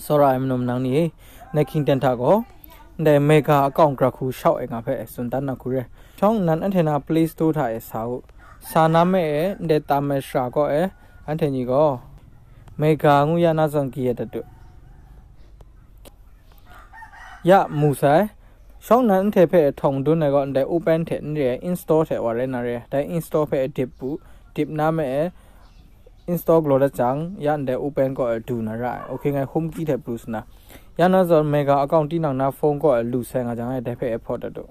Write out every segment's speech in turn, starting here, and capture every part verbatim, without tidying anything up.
Tsawra ai manu manang ni e, ndai hkying ten hta gaw, ndai mega account gara hku shau ai nga hpe tsun dan na hku re. Shawng nnan anhte na Play Store hta e sa u. Sa na me e, ndai tam ai shara kaw e, anhte ni gaw, mega ngu ya na zawn kayat dat u. Ya, mu sai. Shawng nnan anhte hpe htawng dun ai gaw, ndai open hte n re ai, install hte wa rai na re. Dai install hpe dip u, dip na me e, install galaw dat jang, ya ndai open kaw e du na ra ai. Ok, ngai home key hte pru sa na. Ya na zawn mega account tinang na phone kaw e lu sai nga jang e, dai hpe e hpaw dat u.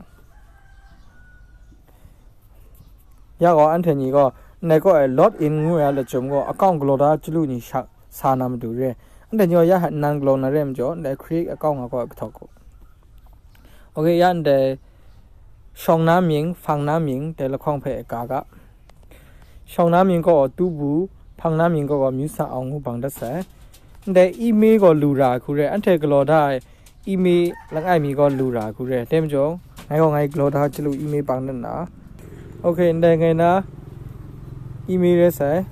Ya gaw anhte ni gaw, ndai kaw e log in ngu ai a lachyum gaw, account galaw da chyalu ni sha, sa na matu re. Anhte ni gaw ya hta nnan galaw na re majaw, ndai create account nga kaw e kahtawk u. Ok, ya ndai shawng na mying, hpang na mying, dai lahkawng hpe ka ga. Shawng na mying kaw gaw Tubu, hpang na mying kaw gaw Myu San Aung ngu bang dat sai. Ndai email gaw lu ra ai hku re, anhte galaw da ai email langai mi gaw lu ra ai hku re. Dai majaw, ngai gaw ngai galaw da chyalu email bang dat na. Ok, ndai ngai na email rai sai.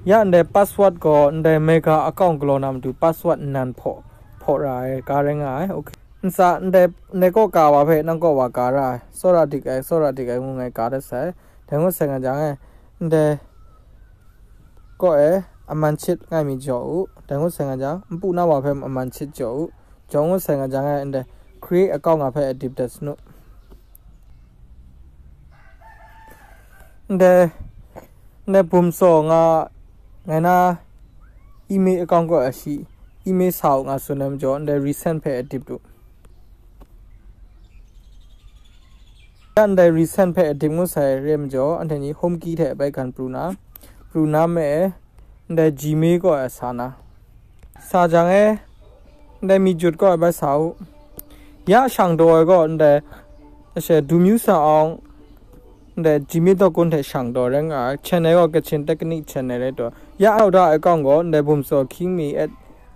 Ya ndai password gaw ndai mega account galaw na matu password nnan hpaw, hpaw ra ai, ka rai nga ai. Ok. Ntsa ndai, ndai kaw ka wa hpe nang kaw wa ka ra ai, tsawra dik ai, tsawra dik ai ngu ngai ka dat sai. Dai ngut sai nga jang e, ndai kaw e aman chit langai mi jaw u. Dai ngut sai nga jang, npu na wa hpe aman chit jaw u. Jaw ngut sai nga jang e, ndai create account nga hpe dip dat sanu. Ndai, ndai bum tsaw nga, ngai na email account kaw e shi, email sa u nga tsun ai majaw, ndai resend hpe dip u. Ya ndai resend hpe dip ngut sai re majaw, anhte ni home key hte bai gan pru na, pru na me e, ndai Gmail kaw e sa na. Sa jang e, ndai mi jut kaw e bai sa u. Ya shang daw ai gaw ndai, ashe, Du Myu San Aung, ndai Gmail dot com hte shang daw rai nga ai. Channel gaw Kachin Technique channel rai taw. Ya shau da ai account gaw ndai bum tsaw hkying mi at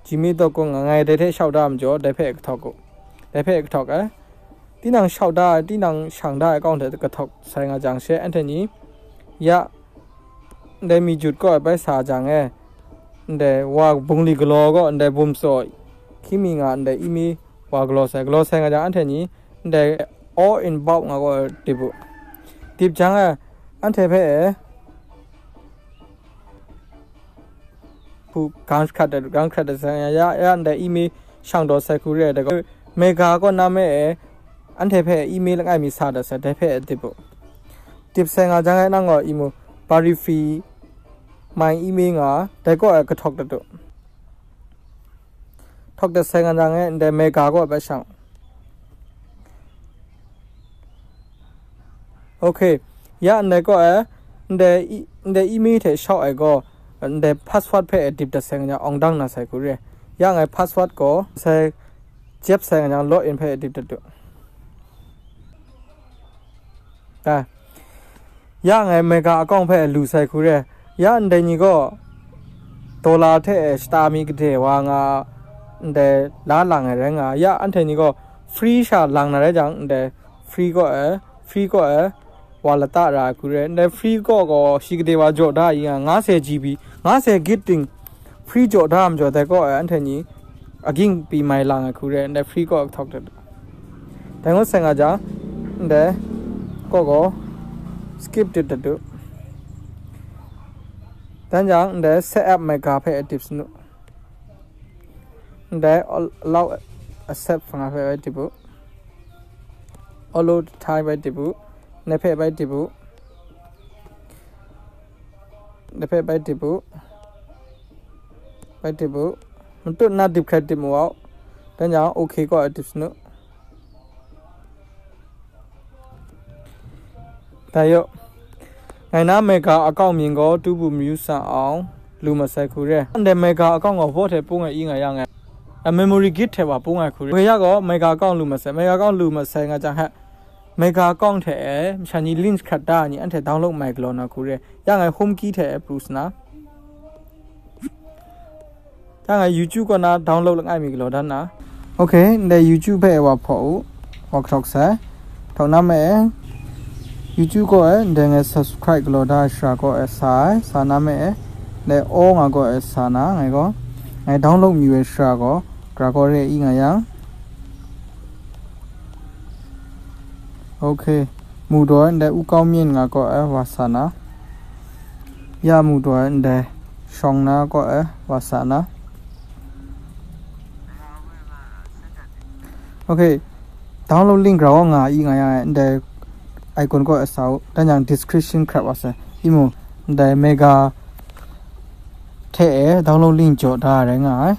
gmail dot com nga ngai dai hte shau da majaw, dai hpe kahtawk u. Dai hpe kahtawk ai. Tinang shau da ai, tinang shang da ai account hte kahtawk sai nga jang she, anhte ni, ya, ndai mi jut kaw e bai sa jang e, ndai wa bungli galaw gaw, ndai bum tsaw hkying mi nga, ndai email wa galaw sai, galaw sai nga jang, anhte ni, ndai all inbox nga gaw dip u. Dip jang e, anhte hpe e, hku gang hkrat dat, gang hkrat dat sai nga, ya, ya ndai email shang daw sai hku re ai, dai gaw, mega kaw na me e, anhte hpe email langai mi sa dat sai, dai hpe dip u. Dip sai nga jang e, nang gaw imu, verify my email nga, dai kaw e kahtawk dat u. Htawk dat sai nga jang e, ndai mega kaw e bai shang. Ok, ya ndai kaw e, ndai e-, ndai email hte shau ai gaw, ndai password hpe e dip dat sai nga jang, awng dang na sai hku re. Ya ngai password gaw, sai, jep sai nga jang, log in hpe e dip dat u. Dai. Ya ngai mega account hpe lu sai hku re. Ya ndai ni gaw, dollar hte e shata mi gade wa nga, ndai la lang ai rai nga. Ya anhte ni gaw, free sha lang na rai jang, ndai free kaw e, free kaw e, wa lata ra ai hku re. Ndai free kaw gaw shi gade wa jaw da i nga, nga se G B, nga se git ting, free jaw da majaw, dai kaw e, anhte ni, aging pyi mai lang ai hku re, ndai free kaw e kahtawk dat u. Dai ngut sai nga jang, ndai kaw gaw skip dip dat u. Dan jang, ndai set up mega hpe e dip sanu. Ndai al-, allow accept nga hpe bai dip u. Allow time bai dip u. Ndai hpe bai dip u. Ndai hpe bai dip u. Bai dip u. Matut na dip hkrai dip mu au. Dan jang, ok kaw e dip sanu. Dai yaw. Ngai na mega account mying gaw Tubu Myu San Aung, lu masai hku re. Ndai mega account gaw hpaw hte pung ai i nga yang e. A memory git hte wa pung ai hku re. Ngai ya gaw mega account lu masai, mega account lu masai nga jang he. Mega account hte e, masha ni link hkrat da ai ni anhte download mai galaw na hku re. Ya ngai home key hte e pru sa na. Ya ngai YouTube kaw na download langai mi galaw dan na. Ok, ndai YouTube hpe wa hpaw u, wa kahtawk sai. Htawk na me e, YouTube kaw e, ndai ngai subscribe galaw da ai shara kaw e sa ai, sa na me e, ndai all nga kaw e sa na, ngai gaw, ngai download mi ai shara gaw, Gra kaw re i nga yang. Okay. Mu daw ndai u kau myin nga kaw e wa sa na. Ya mu daw ndai shawng na kaw e wa sa na. Okay. Download link gra kaw nga i nga yang ndai icon kaw e sa u. Dan yang description crap wa sa. I mu ndai mega hte e download link jaw da rai nga ai.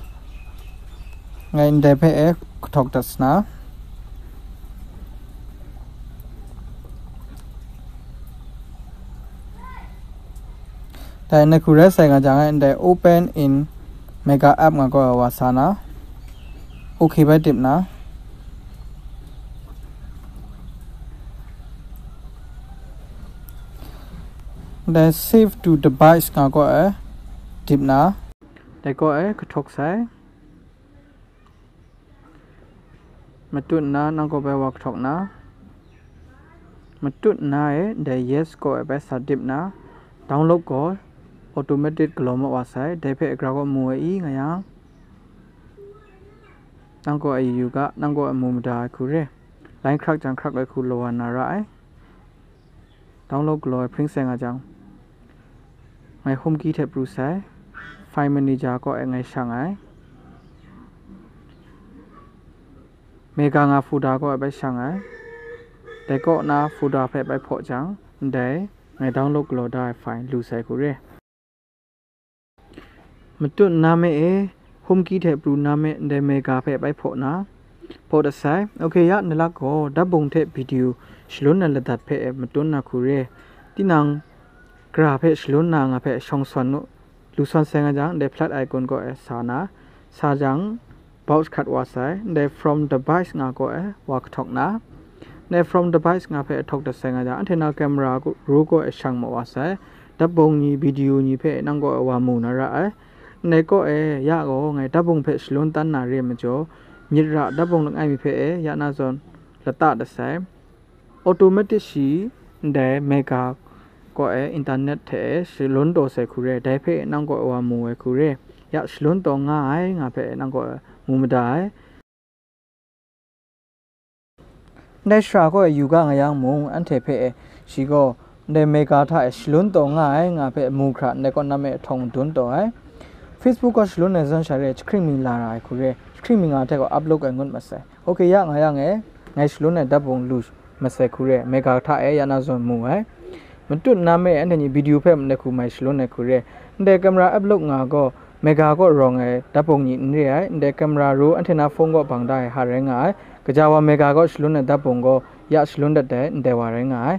Ngai ndai hpe e kahtawk dat sana. Dai na hku rai sai nga jang, ndai open in mega app nga kaw wa sa na. Okay bai dip na. Dai save to device nga kaw e dip na. Dai kaw e kahtawk sai. Matut nna nang kaw bai wa kahtawk na. Matut nna e dai yes kaw e bai sa dip na. Download gaw automatic galaw ma wa sai. Dai hpe gra kaw mu ai i nga yang, nang kaw e yu ga, nang kaw e mu mada ai hku re. Line hkrak jang hkrak ai hku law wa na ra ai. Download galaw ai hpring seng a jang, ngai home key hte pru sai, file manager kaw e ngai shang ai, mega nga folder kaw e bai shang ai, dai kaw na folder hpe bai hpaw jang, ndai ngai download galaw da ai file lu sai hku re. Matut nna me e, home key hte pru nna me ndai mega hpe bai hpaw na, hpaw dat sai. Okay, ya ni lak gaw, dat bung hte video shalun ai ladat hpe e matut na hku re. Tinang gra hpe shalun na nga hpe shawng sawn nu, lu sawn sai nga jang, ndai flat icon kaw e sa na, sa jang, Box hkat wa sai, ndai from device nga kaw e wa kahtawk na, ndai from device nga hpe ahtawk dat sai nga jang, anhte na camera ru kaw e shang ma wa sai, dat bung ni, video ni hpe nang kaw e wa mu na ra ai. Ndai kaw e ya gaw ngai dat bung hpe shalun tan na re ai majaw, myit ra dat bung langai mi hpe e ya na zawn lata dat sai. Automatic shi ndai mega kaw e internet hte e shalun taw sai hku re, dai hpe nang kaw e wa mu ai hku re, ya shalun taw nga ai nga hpe nang kaw e mu mada ai. Ndai shara kaw e yu ga nga yang mung, anhte hpe e shi gaw ndai mega hta e shalun taw nga ai nga hpe mu hkra ndai kaw na me ahtawng dun taw ai. Facebook kaw shalun ai zawn sha re, jahkring mi la ra ai hku re, jahkring mi nga hte gaw upload ai ngut masai. Okay, ya nga yang e, ngai shalun ai dat bung lu masai hku re, mega hta e ya na zawn mu ai. Matut nna me anhte ni video hpe ndai hku mai shalun ai hku re. Ndai camera upload nga gaw, mega kaw rawng ai dat bung ni n re ai. Ndai camera ru anhte na phone kaw bang da ai ha rai nga ai. Kaja wa mega kaw shalun ai dat bung gaw, ya shalun dat ai ndai wa rai nga ai.